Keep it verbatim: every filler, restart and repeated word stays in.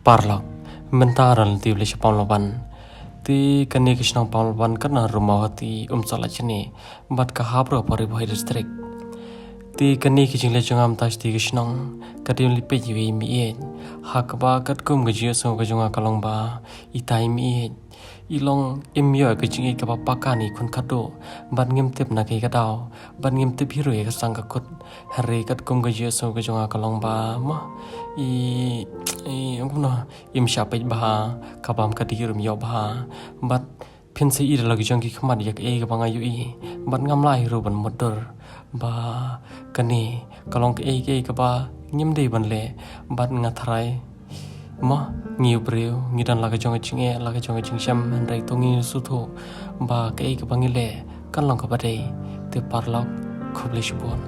Paralok, mynta ngi la tip lei sha Pamlaban. Te kane ka shnong Pamlaban ka nang rymmaw ha ti Umsohla Chini bad ka hap ruh ha Ri Bhoi District. Te kane ka jingleit jong nga mynta sha ti ka shnong ka dei ban leit peit ïa i mei-ïeit, ha kaba katkum ka jingïohsngew ka jong nga ka long ba itai i mei-ïeit i long im ïoh ka jingïeit kaba paka ne i khun khadduh, bad ngim tip na kaei ka daw, bad ngim tip hi ruh ïa ka sang ka kut. Hynrei katkum ka jingïohsngew ka jong nga ka long ba, mo, i, i, kumno, im shah peit bha, ka bam ka dih ruh im ïoh bha. Bad phin sa ïohi da la ki jong ki khmat ïa kaei kaba nga ïohi, bad ngam lah hi ruh ban mutdur ba kane ka long kaei kaei kaba ngim dei ban leh. Bad nga tharai, mo, ngi u briew ngi don la ka jong ka jingeh, la ka jong ka jingshem, hynrei to ngin sngewthuh ba kaei kaba ngi leh kan long kaba dei. Te paralok, khublei shibun.